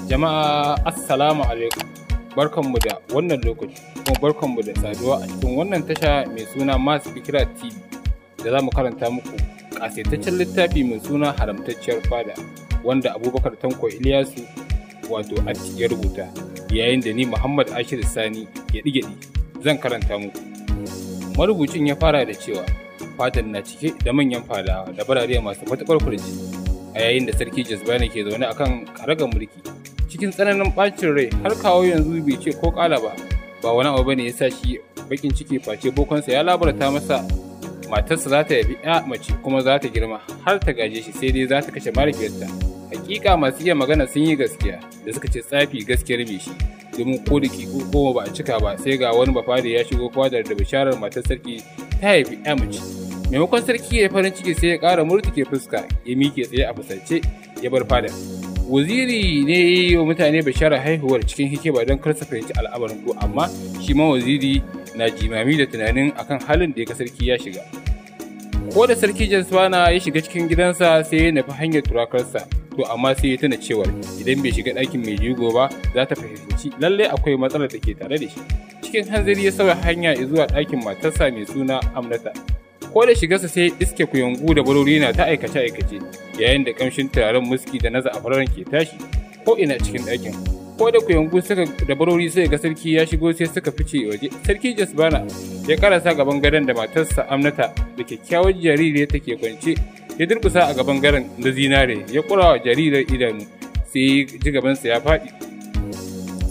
Jama'a, assalamu alaikum. Barkanmu da wannan lokaci, kuma barkanmu da saduwa a cikin wannan tasha mai suna Masu Fikira TV da za mu karanta muku ƙasaitaccen littafi mai suna Haramtacciyar Fada, wanda Abubakar Tanko Iliyasu, wato Atti, ya rubuta, yayin da ni Muhammad Ashir Sani ya ɗige zan karanta muku. Marubucin ya fara da cewa fadan na cike da manyan fadawa da barare masu matuƙar kurji, a yayin da Sarki Jazbani ke zaune akan karagar mulki cikin tsananin ɓacin rai. Har kawo yanzu bai ce ko ƙala ba. Ba wani abu bane ya sa shi bakin ciki face bokonsa ya labarta masa matarsa za ta yabi ya mace, kuma za ta girma har ta gaje shi, sai dai za ta kashe mahaifiyarta. Hakika masu iya magana sun yi gaskiya da suka ce tsafi gaskiyar mai shi, domin ko da kiku 10 ba a cika ba, sai ga wani bafade ya shigo fadar da bisharar matar sarki ta haifi ya mace. Maimakon sarki ya farin ciki, sai ya ƙara murtuke fuska, ya miƙe tsaye a fusace ya bar fadar. Waziri ne ya yi wa mutane bisharar haihuwar cikin hikima don kar su fahimci al'amarin ko, amma shi ma waziri na jimami da tunanin akan halin da ya ga sarki ya shiga. Ko da Sarki Janswana ya shiga cikin gidansa, sai ya nufi hanyar turakarsa. To amma sai ya tuna cewar idan bai shiga ɗakin mai jego ba, za ta fahimci lallai akwai matsalar da ke tare da shi. Cikin hanzari ya sauya hanya zuwa ɗakin matarsa mai suna Amnata. Ko da shigarsa, sai iske kuyangu da barori na ta aikace aikace, yayin da kamshin turaren muski da na za'afaran ke tashi ko ina cikin ɗakin. Ko da kuyangu suka da barori sai ga sarki ya shigo, sai suka fice waje. Sarki Jasbana ya karasa gaban gadon da matarsa Amnata da kyakkyawar jaririya take kwance. Ya durkusa a gaban gadon da zinare, ya kura wa jarirar idanu, sai ji gabansa ya faɗi,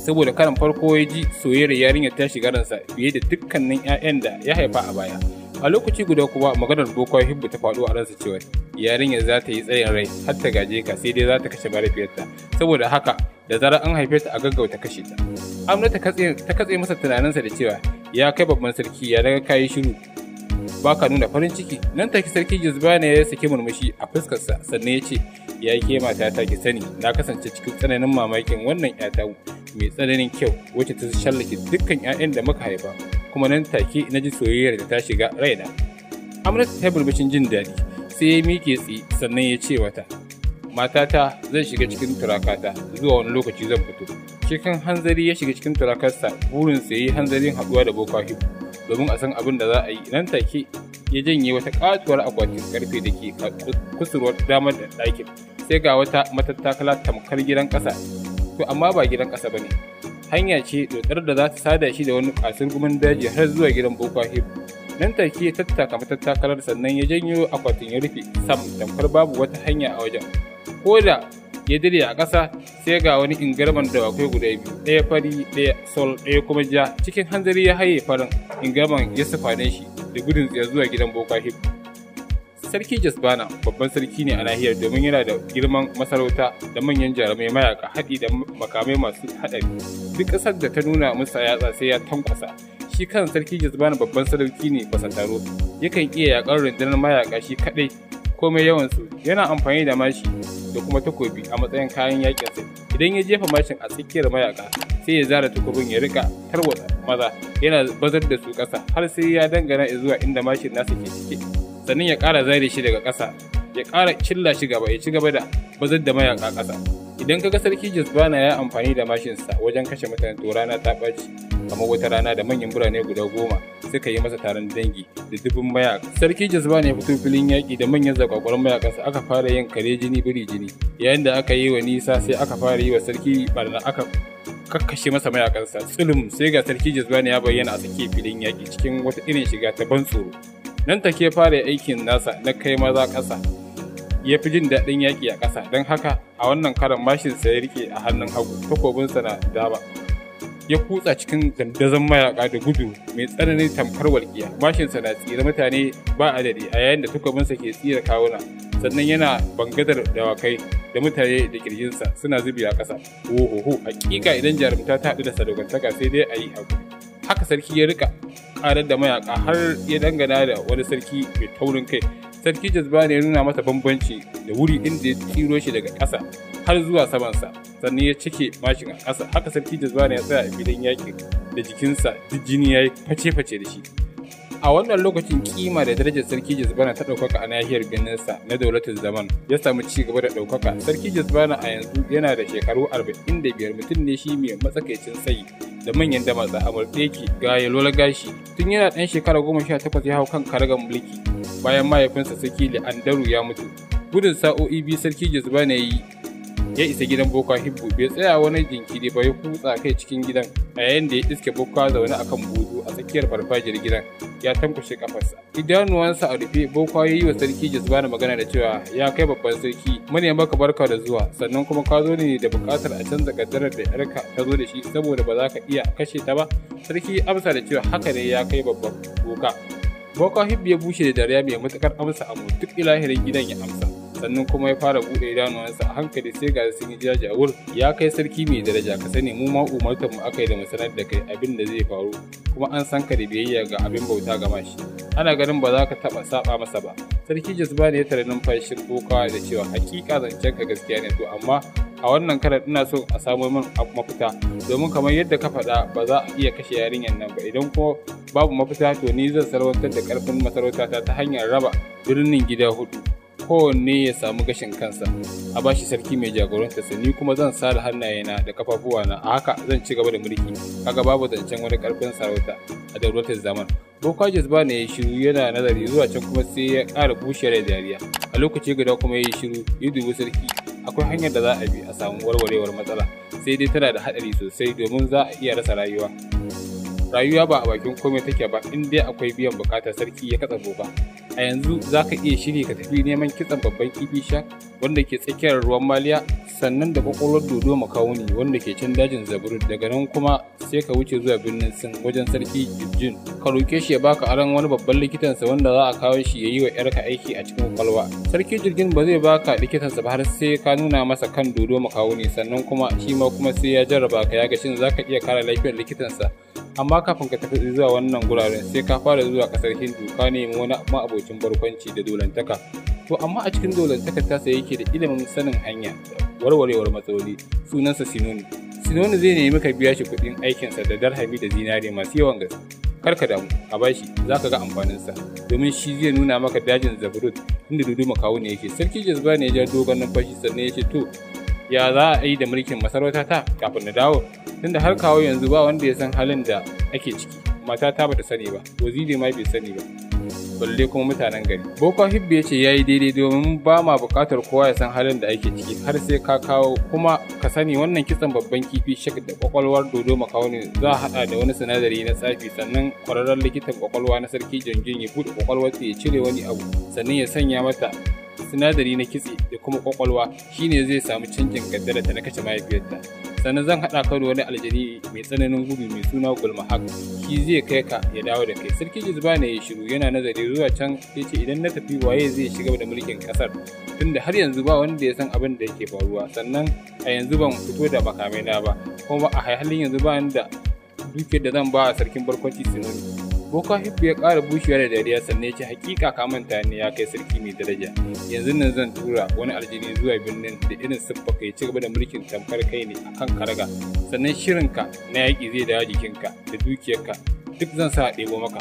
saboda karan farko ya ji soyayyar yarinyar ta shiga ransa fiye da dukkanin 'ya'yan da ya haifa a baya. A lokaci guda kuma maganar boka Hibbu ta faɗo a ransa cewa yarinyar za ta yi tsayin rai har ta gaje ka, sai dai za ta kashe mahaifiyarta, saboda haka da zarar an haife ta a gaggauta kashe ta. Amna ta katse masa tunaninsa da cewa, "Ya kai babban sarki, ya daga kayi shiru, baka nuna farin ciki?" Nan take Sarki Jizbana ya saki murmushi a fuskarsa, sannan ya ce, "Ya ke mata ta, ki sani na kasance cikin tsananin mamakin wannan 'yata mai tsananin kyau, wacce ta shallake dukkan 'ya'yan da muka haifa, kuma nan take na ji soyayyar da ta shiga raina." Amurka ta burbushin jin daɗi, sai ya miƙe tsi, sannan ya ce mata, "Matata, zan shiga cikin turakata, zuwa wani lokaci zan fito." Cikin hanzari ya shiga cikin turakarsa, burinsa ya yi hanzarin haɗuwa da boka Hibu domin a san abin da za a yi. Nan take ya janye wata katuwar akwatin karfe da ke kusurwar damar da ɗakin, sai ga wata matattakala tamkar gidan ƙasa. To amma ba gidan ƙasa ba ne, hanya ce dotsar da za ta sada shi da wani kasar gumin daji har zuwa gidan boka Hibu. Nan take ya tattaka matattakalar, sannan ya janyo akwatin ya rufe sam, tamkar babu wata hanya a wajen. Ko da ya dire a ƙasa, sai ga wani ingarman dawakai guda biyu, ɗaya fari ɗaya sol, ɗaya kuma ja. Cikin hanzari ya haye farin ingarman, ya sufane shi da gudun tsiya zuwa gidan boka Hibu. Sarki Jasbana babban sarki ne a nahiyar, domin yana da girman masarauta da manyan jarumai mayaka, haɗi da makamai masu haɗari. Duk ƙasar da ta nuna masa yatsa, sai ya tankwasa. Shi kan Sarki Jasbana babban sarauki ne taro, yakan iya yaƙar rundunar mayaka shi kaɗai, komai yawansu. Yana amfani da mashi da kuma takobi a matsayin kayan yakinsa. Idan ya jefa mashin a tsakiyar mayaka, sai ya zara takobin ya rika tarwatsa maza, yana bazar da su ƙasa har sai ya dangana zuwa inda mashin nasa ke cike, sannan ya ƙara zare shi daga ƙasa, ya ƙara cilla shi gaba, ya ci gaba da bazar da mayaka ƙasa. Idan kaga Sarki Jisbana ya amfani da mashinsa wajen kashe mutane, to rana ta ɓaci, kamar wata rana da manyan birane guda 10 suka yi masa taron dangi da dubin mayaka. Sarki Jisbana ya fito filin yaƙi da manyan zakakwaran mayakansa, aka fara yin kare jini biri jini. Yayin da aka yi wa nisa, sai aka fara yi wa sarki barna, aka kakkashe masa mayakansa tsulum. Sai ga Sarki Jisbana ya bayyana a tsakiyar filin yaƙi cikin wata irin shiga ta ban tsoro. Nan take fara aikin nasa na kai maza ƙasa. Ya fi jin daɗin yaƙi a ƙasa, don haka a wannan karan mashinsa ya rike a hannun hagu, takobinsa na dama, ya kutsa cikin dandazon mayaka da gudu mai tsananin tamkar walƙiya. Mashinsa na tsira mutane ba adadi, a yayin da takobinsa ke tsira kawuna, sannan yana bangadar dawakai da mutane da kirjinsa, suna zubewa ƙasa. Ohoho, hakika idan jarumta ta haɗu da sadaukantaka, sai dai a yi haƙuri. Haka sarki ya rika karar da mayaka har ya dangana da wani sarki mai taurin kai. Sarki Jazbani ya nuna masa bambanci da wuri, inda ya tsiro shi daga ƙasa har zuwa samansa, sannan ya cike mashin a ƙasa. Haka Sarki Jazbani ya tsaya a filin yaƙi da jikinsa duk jini ya yi face-face da shi. A wannan lokacin kima da darajar Sarki Jizbana ta ɗaukaka a nahiyar birninsa na Daulatul Zaman ya samu ci gaba da ɗaukaka. Sarki Jizbana a yanzu yana da shekaru 45, mutum ne shi mai matsakaicin tsayi da manyan damatsa, a murɗe yake ga yalwar gashi. Tun yana ɗan shekara 18 ya hau kan karagar mulki bayan mahaifinsa Sarki Li'andaru ya mutu. Gudun sa'o'i 2 Sarki Jizbana ya yi ya isa gidan Boka Hibbu, bai tsaya wani jinkiri ba ya kutsa kai cikin gidan a yayin da ya iske Boka zaune akan buzu a tsakiyar farfajiyar gidan ya tankwashe kafarsa, idanuwansa a rufe. Boka ya yi wa Sarki Jizbana magana da cewa, ya kai babban sarki, mune maka barka da zuwa, sannan kuma ka zo ne da buƙatar a canza kaddarar da yarka ta zo da shi saboda ba za ka iya kashe ta ba. Sarki amsa da cewa, haka ne ya kai babban boka. Boka Hibbu ya bushe da dariya mai matuƙar amsa amo, duk ilahirin gidan ya amsa. Sannan kuma ya fara buɗe idanuwansa a hankali, sai ga sun yi jajawur. Ya kai sarki mai daraja, ka sani mu ma umartar mu aka yi da mu sanar da kai abin da zai faru, kuma an san ka da biyayya ga abin bauta ga mashi, ana ganin ba za ka taɓa saba masa ba. Sarki Jazbani ya tare numfashin boka da cewa, hakika zancen ka gaskiya ne, to amma a wannan karan ina so a samo min mafita, domin kamar yadda ka faɗa ba za a iya kashe yarinyar nan ba. Idan ko babu mafita, to ni zan salwantar da ƙarfin masarautata ta hanyar raba birnin gida 4, kowanne ya samu gashin kansa, a bashi sarki mai jagoranta sa, ni kuma zan sare hannayena da kafafuwana, a haka zan ci gaba da mulki. Kaga babu zancen wani karfin sarauta a Daulatul Zaman. Boka Jazbana ya shiru yana nazari, zuwa can kuma sai ya ƙara bushewar da dariya. A lokaci guda kuma ya yi shiru ya dubi sarki. Akwai hanyar da za a bi a samu warwarewar matsala, sai dai tana da haɗari sosai domin za a iya rasa rayuwa. Rayuwa ba a bakin komai take ba in dai akwai biyan bukata. Sarki ya katsa boka. A yanzu za ka iya shiri ka tafi neman kitson babban kifi shark wanda ke tsakiyar ruwan Maliya, sannan da kwakwalwar dodo makawuni wanda ke can dajin Zabrut. Daga nan kuma sai ka wuce zuwa birnin Sin wajen Sarki Jibjin, ka roke shi ya baka aron wani babban likitansa wanda za a kawo shi ya yi wa yarka aiki a cikin kwakwalwa. Sarki Jirgin ba zai baka likitansa ba har sai ka nuna masa kan dodo makawuni, sannan kuma shi ma kuma sai ya jarraba ka ya ga shin za ka iya kare lafiyar likitansa. Amma kafin ka tafi zuwa wannan guraren, sai ka fara zuwa kasar Hindu ka nemi wani ma'abocin barkwanci da dolantaka, to amma a cikin dolantakar tasa yake da ilimin sanin hanya da warwarewar matsaloli, sunansa Sinoni. Sinoni zai nemi ka biya shi kuɗin aikinsa da darhami da zinare masu yawan gaske. Kar ka damu, a bashi, za ka ga amfaninsa, domin shi zai nuna maka dajin Zabrut inda Dudu Makawu ne yake. Sarki Jazba ne ya ja dogon numfashi sannan ya ce, to ya za a yi da mulkin masarauta ta kafin na dawo, tunda har kawo yanzu ba wanda ya san halin da ake ciki? Matata bata sani ba, waziri ma bai sani ba, balle kuma mutanen gari. Boko Hibbi ya ce, yayi daidai, domin ba ma buƙatar kowa ya san halin da ake ciki har sai ka kawo. Kuma ka sani wannan kitson babban kifi shark da kwakwalwar dodo makawuni za a haɗa da wani sinadari na tsafi, sannan kwararren likitan kwakwalwa na Sarki Jangin ya buɗe kwakwalwarsa ya cire wani abu, sannan ya sanya mata sinadari na kitse da kuma kwakwalwa, shine zai samu canjin kaddara ta na kashe mahaifiyarta. Sannan zan haɗa ka da wani aljani mai tsananin gudu mai suna Gulmahak, shi zai kai ka ya dawo da kai. Sarki Jizbana ya shiru yana nazari, zuwa can ya ce, idan na tafi waye zai shiga da mulkin kasar, tunda har yanzu ba wanda ya san abin da yake faruwa? Sannan a yanzu ban fito da makamai na ba, kuma a halin yanzu ba da dukiyar da zan ba sarkin barkwanci Sinoni. Boka Hibbu ya ƙara bushewa da dariya sannan ya ce, hakika ka manta ne ya kai sarki mai daraja. Yanzu nan zan tura wani aljini zuwa birnin da irin siffa ka, ya ci gaba da mulkin tamkar kai ne a kan karaga. Sannan shirinka na yaƙi zai dawo jikinka, da dukiyarka duk zan sa a ɗebo maka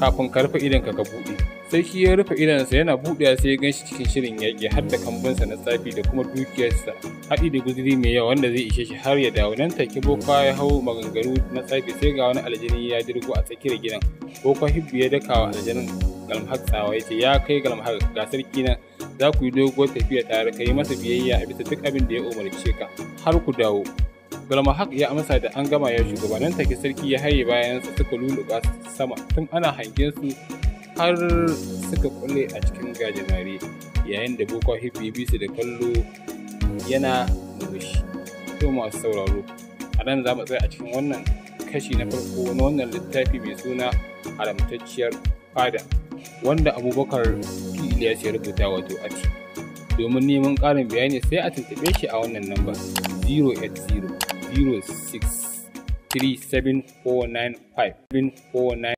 kafin ka rufe idonka ka buɗe. Sai shi ya rufe idonsa, yana buɗewa sai ya ganshi cikin shirin yaƙi har da kambunsa na tsafi da kuma dukiyarsa, haɗi da guzuri mai yawa wanda zai ishe shi har ya dawo. Nan take boka ya hau maganganu na tsafi, sai ga wani aljani ya dirgo a tsakiyar gidan. Boka Hibbu ya daka wa aljanin Galmahak tsawa ya ce, ya kai Galmahak, ga sarki nan, za ku yi doguwar tafiya tare, ka yi masa biyayya a bisa duk abin da ya umarce ka har ku dawo. Galmahak ya amsa da, an gama ya shugaba. Nan take sarki ya haye bayansa suka luluka sama, tun ana hangen su har suka kulle a cikin gajimare, yayin da Boka Hibbi bi su da kallo yana murmushi. To masu sauraro, a nan za mu tsaya a cikin wannan kashi na farko na wannan littafi mai suna Haramtacciyar Fada, wanda Abubakar P. Ilyas ya rubuta, wato Ati. Domin neman ƙarin bayani sai a tuntuɓe shi a wannan namba 080 06 37495 749.